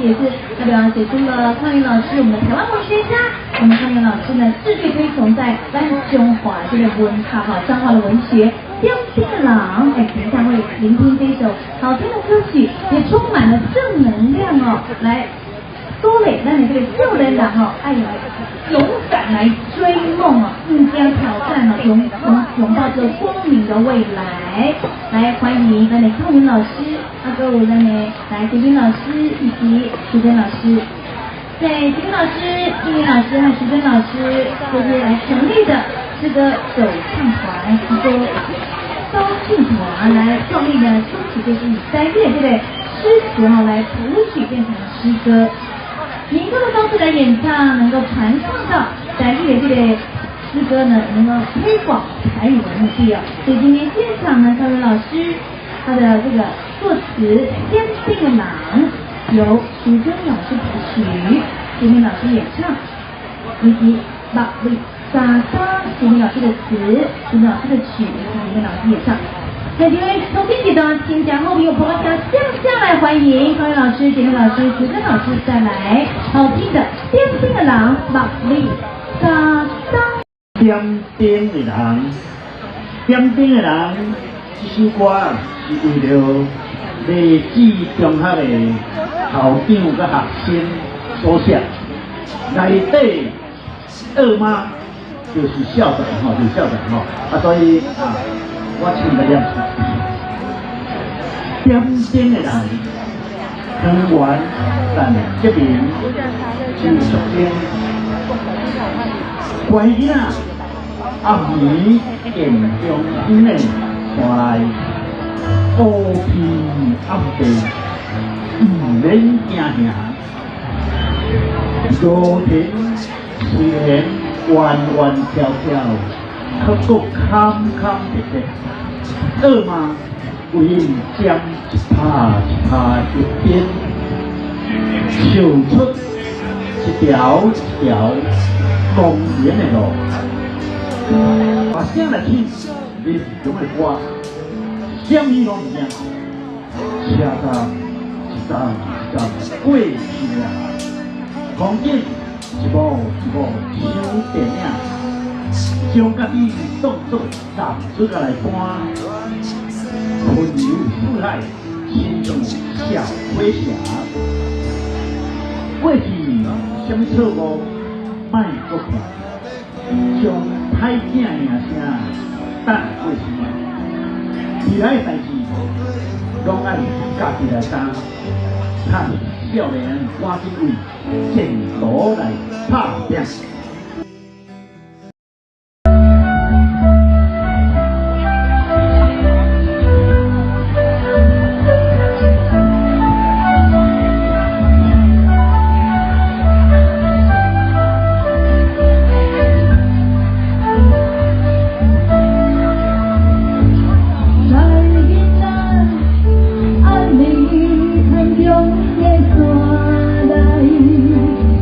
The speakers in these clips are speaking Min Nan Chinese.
这也是代表写出了康云老师，我们的台湾文學家。我們康雲老師呢，致力推崇在咱中華這個文化哈，彰化的文學。點燈的人，哎，等一下會聆聽這一首好聽的歌曲，也充滿了正能量哦。來，鼓勵咱的這個少年人哦，愛勇敢來追夢哦，毋驚挑戰哦，擁擁擁抱這個光明的未來。來，歡迎咱的康雲老師，啊，閣有咱的來杰斌老師以及淑珍老師。對，杰斌老師、金玲老師和淑珍老師，這是來成立的這個首唱團，一個高慶團來創立的宗旨就是以三月這個詩詞哈來譜曲變成詩歌，民歌的方式來演唱，能夠傳唱到台語的這個詩歌呢，能夠推廣台語的目的哦。所以今天現場呢，康雲老師他的這個作詞《點燈的人》由淑珍老師譜曲，杰明老師演唱，以及目里三三杰明老師的詞，杰明老師的曲，以及杰明老師演唱。在這位重新幾段，請將後面有朋友將向下來歡迎康雲老師、杰明老師、淑珍老師帶來好聽的《點燈的人》目里三三。點燈的人，點燈的人，這首歌是為著麗子中學的校長佮學生所寫，內底二媽就是校長吼，就是校長吼，啊，所以啊，我唱來念出。點燈的人，湯圓陳吉明、周淑英，乖囡仔，暗暝建中乡的山內，烏皮暗地，毋免驚嚇。路程雖然彎彎翹翹，卻閣坎坎坷坷。二媽為𪜶點一拍一拍的燈，照出一條一條光明的路。大聲來聽民雄的歌，啥物攏毋驚，車站一站一站過去啊，風景一幕一幕像電影，將家己當作男主角來扮，雲遊四海，親像小飛俠。過去啥物錯誤，莫閣犯，將歹囝名聲等過身。未來的代誌，攏愛家己來擔。趁少年趕緊為前途來拍拚。在暗暝空中的山內，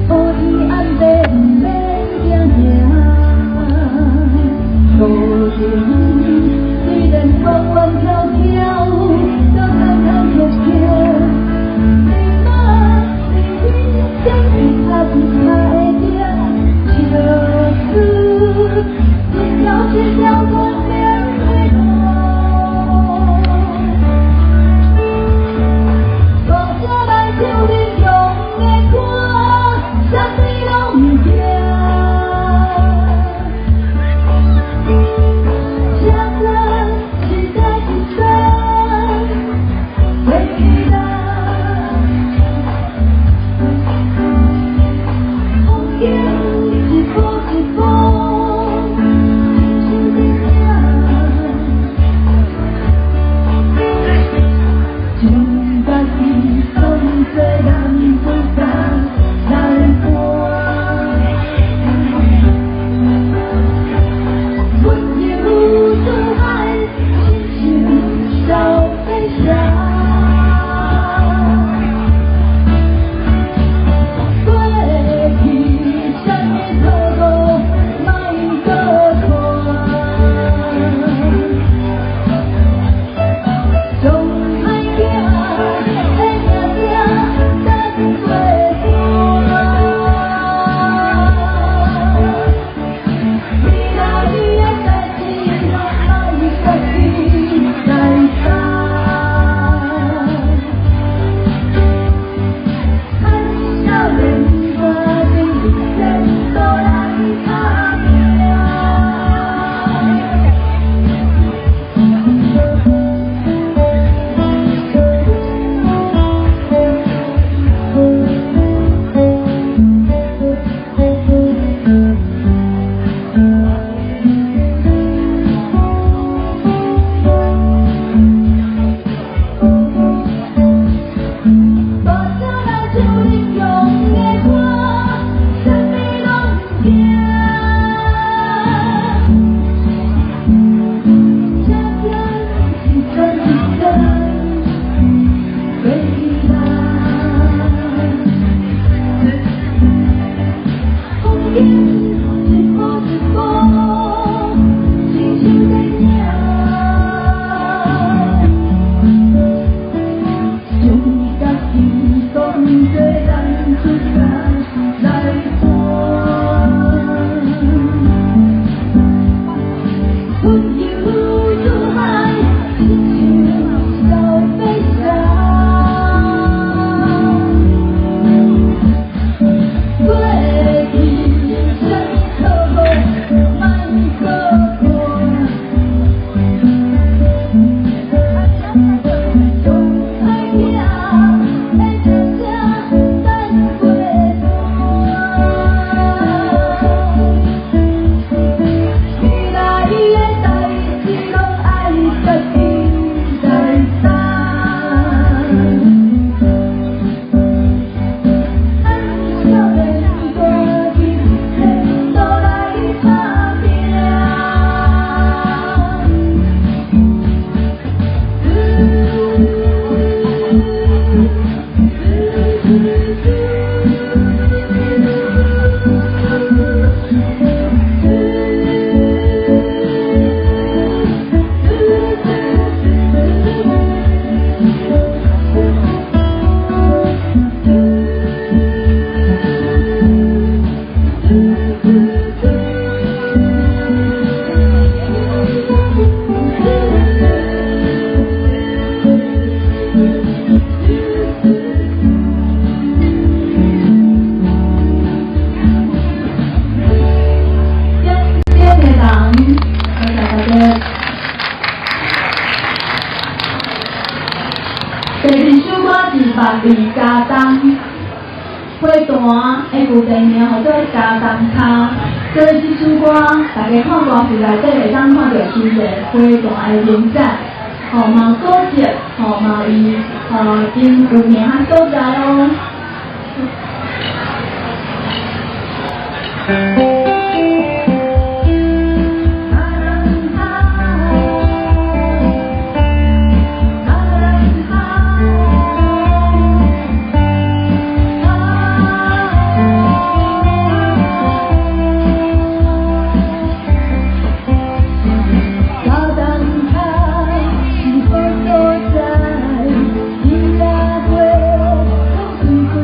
烏煙暗地毋免驚嚇。路程雖然彎彎翹翹，卻坎坎坷坷。你若認真點一拍一拍的燈，笑出一條一條光明的路。大聲來唱民雄的歌，啥物攏毋驚。車站一台一站過去啦，風景一步一步，親像電影。將家己當作男主角來扮，雲遊四海，親像小飛俠。過去啥物錯誤，莫閣犯。將歹囝的名聲等過身。濟人出家來伴。春游入海，親像小飛俠。過去啥物好好，莫閣看。上歹听的声声等过段。未来的代誌攏愛家己來擔。咱少年大志，前路來打拼。点点的人，多謝大家。第二首歌是《百里加冬》，花壇的舊地名號做加冬跤，所以這首歌大家看歌詞內底會當看著真濟花壇的名展，吼嘛古蹟，吼嘛伊吼真有名的所在哦。高东跤是好所在，伊若花拢水水，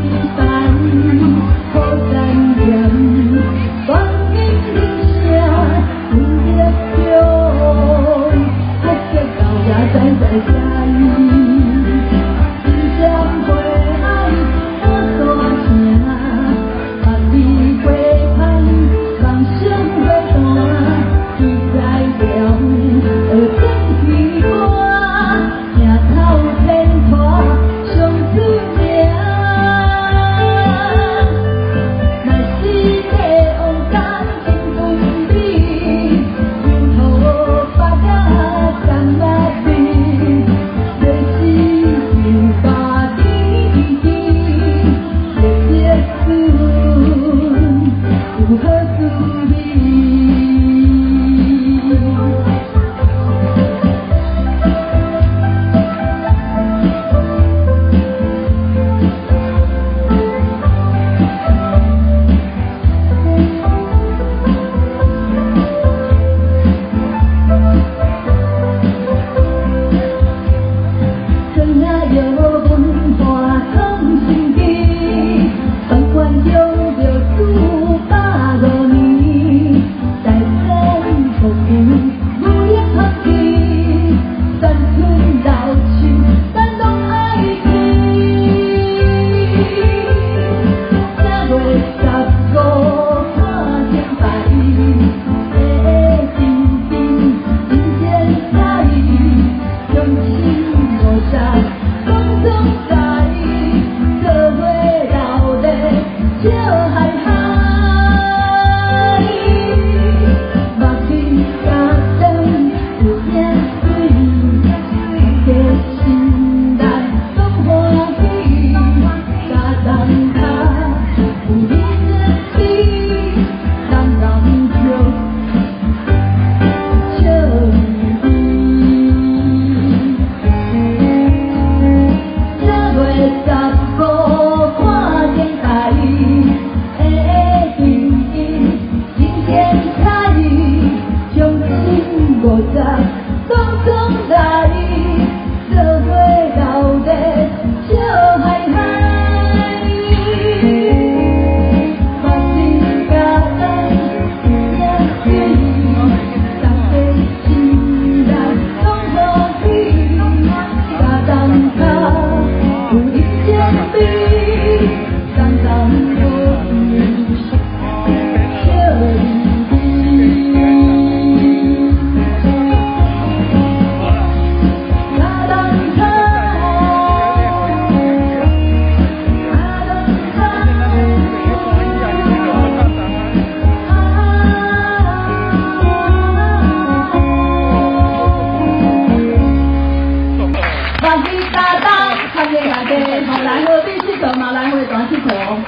𨑨迌。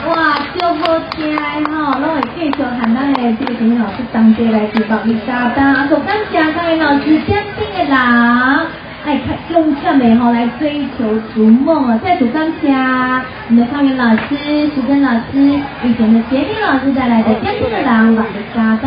哇，足好聽的吼，攏會繼續和咱的這個陳老師同齊來節目裡加班。啊，閣感謝各位老師點頂的人，愛較勇敢的吼來追求逐夢啊！再度感謝我們的康元老師、淑珍老師以及我們的傑明老師帶來的點頂的人，萬里加單。